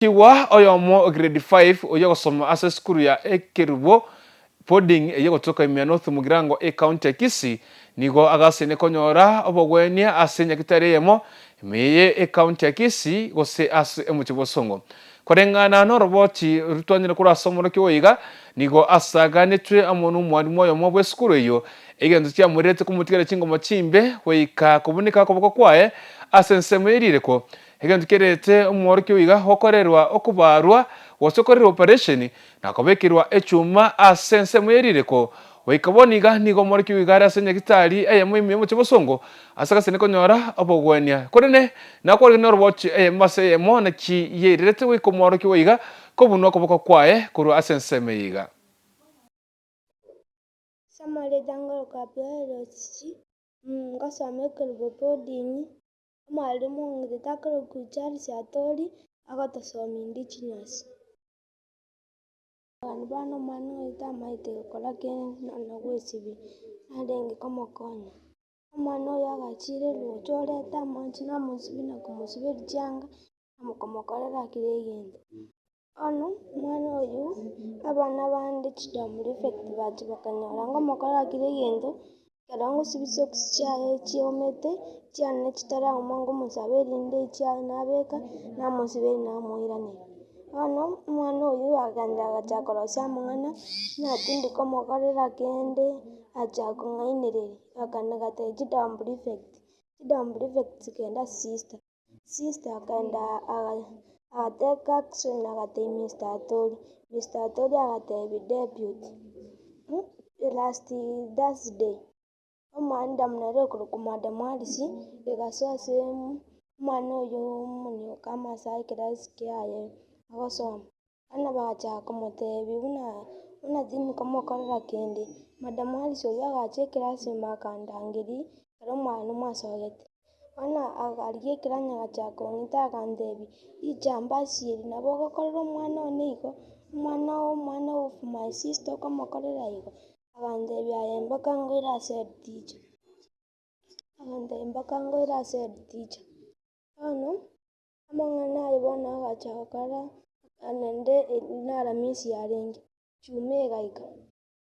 Kigwa oyomo o grade 5 oyio ogosoma ase esukuru ya Ekerubo Boarding eyio egotoka ime ya North Mugirango ecounty ya Kisii nigo agasaine konyora obogwenia ase nyagitari eyemo ime ye ecounty ya Kisii gose ase omochie bosongo. Koreng'ana noroboti rotwanyire korwa ase omorokia oyo iga nigo asaganetwe amo nomwalimu oyomo bwesukuru eyio egento kiamoirerete komotigera chingoma chimbe goika kobuneka okoboko kwaye ase ensemo yerireko Egento kerete omworokia oiga gokorerwa okobaarwa gose okorerwa operation na kobekerwa echuma ase ensemo ye rireko. Goika bono iga nigo omworokia oiga are ase nyagitari eyemo ime y'omochie bosongo ase agasene konyora obogwenia. Korende nakwarigania orobochi eyemo ase eyemo naki yeirerete goika omworokia oiga kobunwa okoboko kwaye korwa ase ensemo eye iga. Ase amarieta ngoroka Apielosisi, ngosoma ekerubo boarding. Omwalimu ong'etete akorokwa Charles Atoli agotosomia indigenous. Abanto bane omwana oyo tamaete gokora kende nonya gwesibia, narenge komokonya. Omwana oyo agachire roche oreta amache namosibia na komosiberia chianga, na komokorera kera egento. Bono omwana oyio, abana bande chidom prefect bachia bakanyora ngomokorera kera egento, ekero ngosibia chisocks chiaye chiomete, chiane chitaraoma ngomosaba erinde echiaye nabeka, namosiberia namoiraneria. Bono omwana oyio akagenda agachaka korosia amang'ana, ng'a tindi komokorera kende, achaka kong'ainereria, akana gatebia chidom prefect, chidom prefect chikaenda ase sister. Sister akaenda agatake action agatebia Mister Atori, Mister Atori agatebia deputy last Thursday, omomadam nere okorokwa madam Alice, egasoa ase omwana oywo omonyoka amasae ekerasi kiaye agosoma. Bono bagachaka komotebia buna buna tindi komokorera kende. Madam Alice oyio agacha ekerasi ime akandangeria ekero omwana mwasogete. Bono akarigia ekeranya agachaka kong'ita akantebia, richambasi eri nabo ogokorera omwana one igo, omwana oo omwana of my sister okomokorera igo. Agantebia aye mpaka ngoire ase head teacher, agantebia mpaka ngoire ase head teacher. Bono. Amang'ana aye bono agacha gokora, naende na Aramisi yarenge, chuma egaika.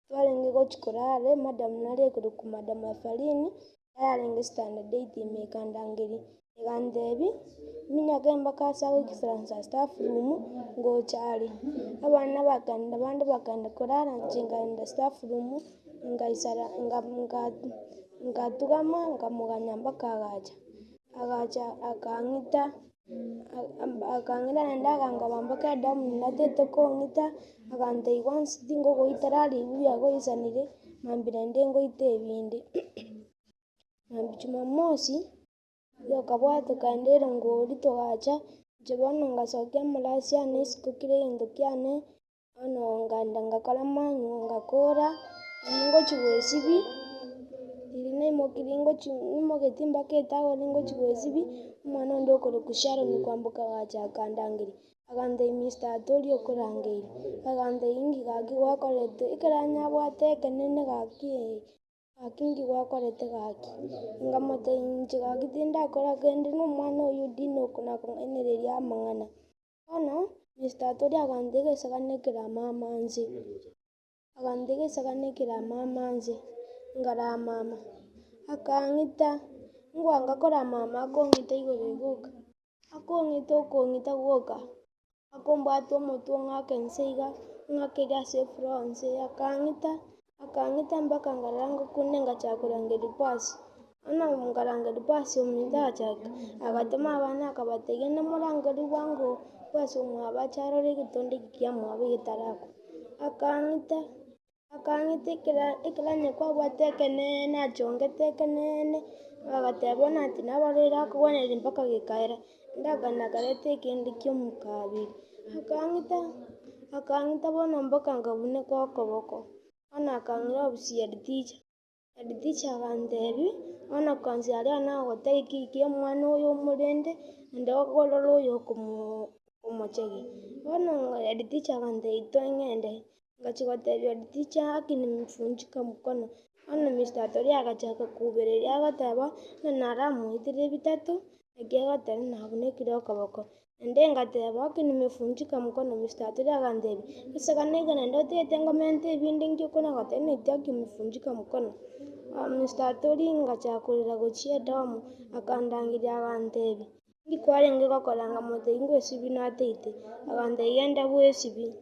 Twarenge gochia korara, emadam nare ekorokwa madam Evaline, yarenge standard eight ime ekandangeria, egantebia, minyoke mpaka ase agoikaransa staff room, ngocha are. Abana bakagenda bande bakagenda korara, inche nkaenda staff room, ngaisara nga nga ngatugama nkamoganya mpaka agacha. Agacha akang'ita, akang'ita naende akangoba mpaka edamu natete kong'ita, agantebia bonsi tingogoitera ribu biagoisanire, mambia naende ngoite ebinde. Mambia jumamosi, tokabwateka ende erongori togacha, inche bono ngasokia amarasi ane isiko kera egento kiane. Bono nkaenda ngakora amanywa ngakora, riria ngochia goesibia, riria naimokirie ngochi nimogeti mpaka etowel ngochia goesibia, omwana onde okorokwa Sharon kwamboka agacha akandangeria, agantebia Mister Atori okorangeirie, agantebia inki gaki gwakorete ekero anyabwate ekenene gaki ee, gaki inki gwakorete gaki? Nkamotebia inche gaki tindakora kende na omwana oyio Dina oko nakong'ainereria amang'ana. Bono Mister Atori agantiga egesagane ekeramama nse, agantiga egesagane ekeramama nse, nkaramama, akang'ita, ngwanga koramama akong'ita igoro igoka, akong'ita okong'ita gwoka, akombwata omotwe ong'ake nse iga, ong'ake iga ase efloor nse, akang'ita, akang'ita mpaka nkarora ngokunda ngachaka korangeria pasi. Bono nkarangeria pasi ominto agachaka, agatoma abana akabatebia, genda morangerie bwango pasi omwabo ache arore egetondo eke kiamwabo getarakwa. Akang'ita, akang'ita ekera ekero onye kwabwate ekeneene achongete ekeneene, agateba bono ati nabarwaire akogweneria mpaka gekaera. Ndakana akareta ekende kia omokabiri, akang'ita, akang'ita bono mpaka nkabuneka okoboko, bono akang'ira ofisi ya head teacher. Head teacher agantebia, bono kwanzia aria nagotebia ki ki omwana oyo omorende, naende okorora oyo okomoo okomochegia. Bono head teacher agantebia tong'ende, ngachia gotebia head teacher haki nimevunjika mkono, bono Mister Atoria agachaka koubereria agoteba, ng'a naramoitire bitato, naki agoteba nabunekire okoboko. Naende ngateba, Oki nimefunjika mkono, Mister Atwoli agantebia, Esaka nigo naende otagete ngomente ebinde nki okona goteba neti aki umefunjika mkono. Mister Atwoli ngachaka korera gochia edomu, akandangeria agantebia, Nki kwarenge gokora? Nkamotebia, Ngwesibia nateite. Agantebia, Genda bwesibie.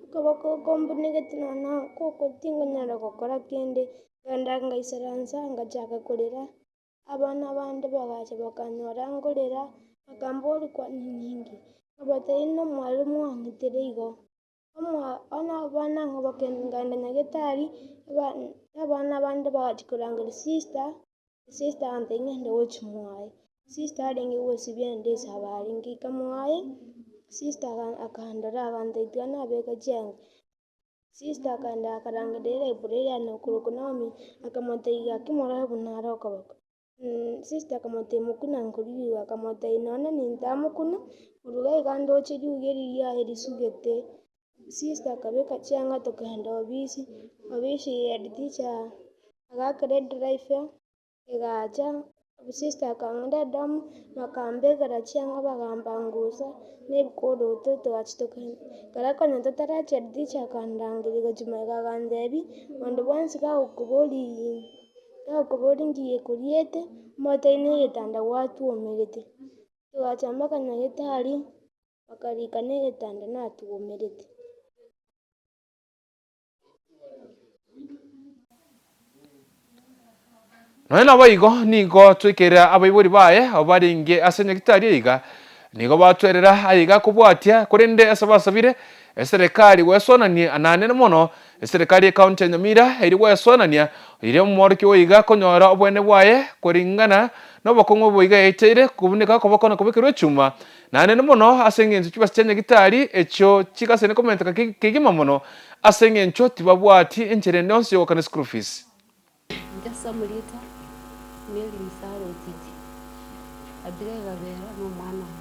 Okoboko oko mbunegete nonya goko tingonyara gokora kende. Nkagenda ngaisaransa ngachaka korera. Abana bande bagacha bakanyora nkorera, bakamboria kwani ninki? Nkabatebia nomwalimu ang'itire igo. Bono abana ng'a bakagenda nyagetari, abana bande bagachia korangeria sister, sister agantebia ng'ende gochia mwaye. Sister arenge gosibia naende esaba arenge ika mwaye, sister akandora agantebia tiga nabeka chianga. Sister akaenda akarangeria elibrarian okorokwa Naomi, akamotebia gaki morore buna are okoboko. Sister akamotebia mokuna nkoriigwa, akamotebia nonya nintamokuna, korwa iga iga ndoche riuga eri riaye risugete. Sister akabeka chianga tokagenda obisi, obisi head teacher agaakera edriver. Egacha, sister akang'ira edomu, bakambekera chianga bakambangusa, na ebikoroto togachia tokagenda. Ekero konya totarachia teacher akandangeria gochia magega agantebia, onde bwensi gagokoboriiii gagokobori nki gekoriete, omotebie na egetanda gwatwomerete. Togacha mpaka nyagetari, bakarika na egetanda natwomerete. Nonya naboigo nigo twekerera abaibori baye abwo barenge ase nyagitari aiga, nigo batwerera aiga kobwatia, korende ase basabire eserekari gwesonania naende mono eserekari y'ecounty ya Nyamira eria gwesonania eria omworokia oiga konyora obwene bwaye koringana nobokong'u obo iga yaeteire kobuneka okoboko na kobekerwa echuma Naende mono ase engencho chibesa chia nyagitari echio chigasene komenteka kegima mono ase engencho tibabwati enchera ende yonsi yogokana school fees. Inche ase amarieta Mary Musara Otiti, Abigail Gabera na omwana one.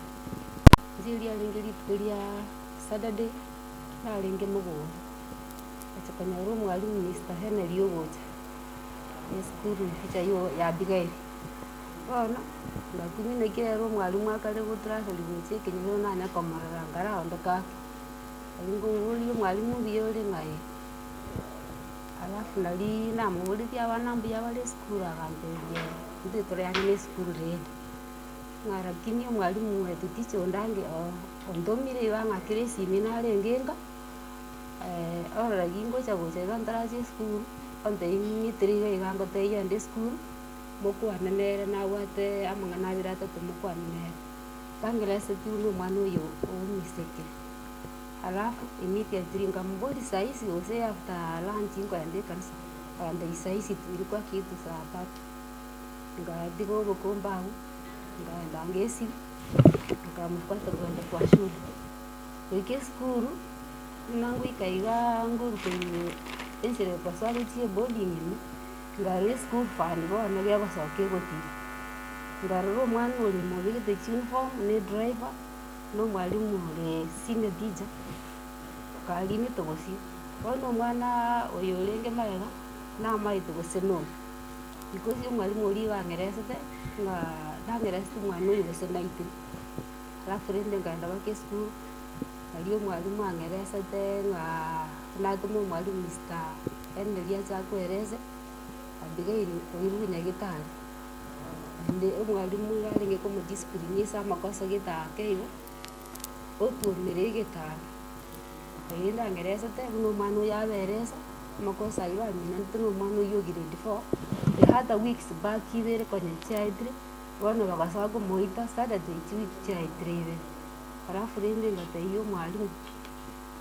Inche riarenge rituko ria Saturday, narenge mogondo, ngacha konyora omwalimu Mister Henry ogocha esukuru teacher ya Abigail. Bono, ngakumia naki ere omwalimu akare gotransferiwa gochia ekenyoro nanye komorora nkaraondoka ake. Nari nkoboria omwalimu mbuya ore ng'a ee. Alafu nariii namoboretie abana mbuya bare esukuru agantebia intwe tore ang'e na esukuru rende. Ng'a rakini omwalimu head teacher onde ange ontomire igo ang'akere esimi narenge nka, orora gingocha gocha iga ntaracha esukuru, ontebia ng'itere iga iga ngotebie ande esukuru. Mokwane nere nabwate amang'ana abere atato mokwane nere. Tangereseti buna omwana oyo omoiseke. Alafu immediately nkamoboria saisi gose after lunch nkoenda ekanisa, akantebia saisi tu ilikuwa kitu saa tatu. Ngatiga obokombe abwo, nkaenda ngesibia, nkamobwata kogenda kwa shule. Goika esukuru, buna ngoika igaa ngoruka enchera ekosoa gochia eboarding ime. Nkarora eschool fund bono gegosoka egotira, nkarora omwana oria omobegete chiuniform na edriver, na omwalimu ore senior teacher, karinete bosio. Bono omwanaaa oyo orenge magega, namaete gose noyo, because omwalimu oria iga ang'eresete ng'aa nang'eresete omwana oyo gose naitire. Alafu rende nkaenda mpaka esukuru, aria omwalimu ang'eresete ng'aa natoma omwalimu Mister Henry ache akoerese, Abigail oirwe nyagetari, naende omwalimu iga arenge komodiscipline ase amakoso gete ake igo, otuomire egetanda. Erinde ang'eresete buna omwana oyo aberese, amakoso aywo baminanete na omwana oywo o grade four, the other weeks back ibere konya chiaetire, bono bagasoa komoita Saturday chiwiki chiaetire ibere. Alafu rende ngatebia omwalimu,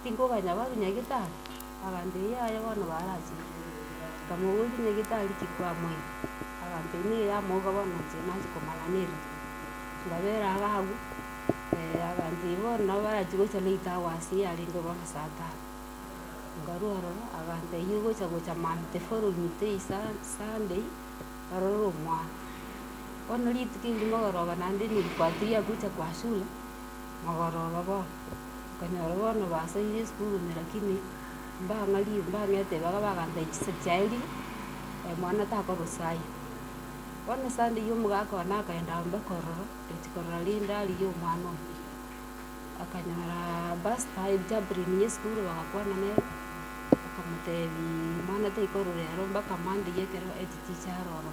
tinkoganya barwe nyagetari. Agantebia yaya bono barachire. Nkamoboria nyagetari ki kwamoira? Agantebia nigo yamoga bono inche nachia komanya nere. Nkabera iga abwo, agantebia bono nabo barachie gocha late hours yarenge bono saa tano. Nkarwa ororo, agantebia ogocha gocha mambia the following day Sunday, orore omwana. Bono rituko erimo mogoroba naende nilifuatilia kucha kwa shule, mogoroba bono. Nkanyora bono basoire esukuru ime lakini mbang'arie mbang'ete ibaga bagantebia chisa chiaerire, mwana takorusa aywo. Bono Sunday eywo omogaka one akaenda mpaka ororo, agachia korora rende arigie omwana oye. Akanyora bursar chaplain ya esukuru bagakwana nere, bakamotebiiii mwana taikorora ero mpaka Monday ekero echiticha are ororo.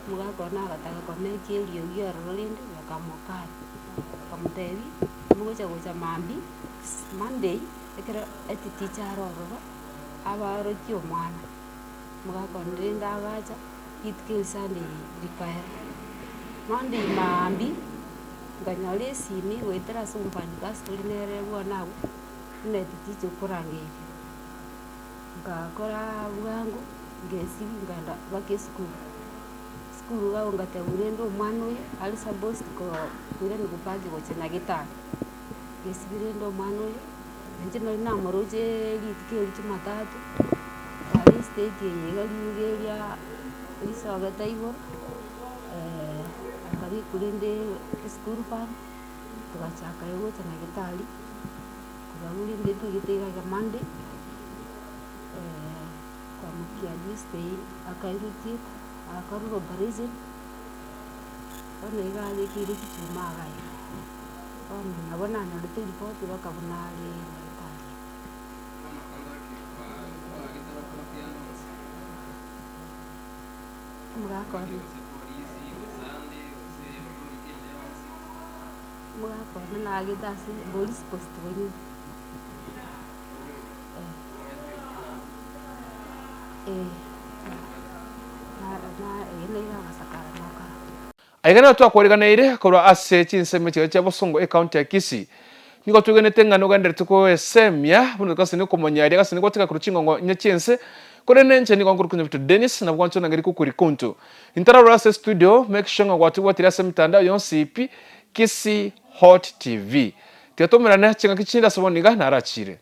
Omogaka one agataka komeka eriogi ororo rende bakamokania, bakamotebia mogocha gocha mambia Monday ekero echiticha are ororo abarokie omwana. Omogaka one rende agacha rituko eri Sunday rikaera. Monday maambia nkanyora esimi goetera ase omofanyikazi tore nere bwana abwo, buna echiticha okorangeria. Ngakora bwango, ngesibia nkaenda mpaka esukuru, esukuru iga abwo ngatebwa rende omwana oyo are supposed koiraniwa back gochia nyagetari, ngesibia rende omwana oyo, inche nari namorocheee rituko erio jumatatu, are estate eye iga riuga eria risogete igoro, akabekwa rende eschool fund, togachaka gocha nyagetari. Korwa rende twaigete iga iga Monday, kwamokia Tuesday akairwa theatre, agakorerwa operation, bono iga abekeire chichuma iga iga. Bono nabo nanyorete eripoti mpaka buna are nyagetari. Omogaka one. Omogaka one nagete ase police post bonyene eh, eh, na agasakara nokara. Aiga nigo twakoriganeire korwa ase chinsemo chiria chia bosongo ecounty ya Kisii. Nigo twegenete ng'a nogendererete koesemia buna togasani okomonyaria agasani gotiga korwa chingongo inye chi'ense, korende inche nigo nkorokwa Nyabitu Dennis nabwo gwancha onangeri kukuri kuntu. Intararora ase studio, make sure ng'a gwatobwatire ase emitandao yonsi pi Kisii Hot TV. Tiga toumerane chingaki chinde ase bono iga narachire.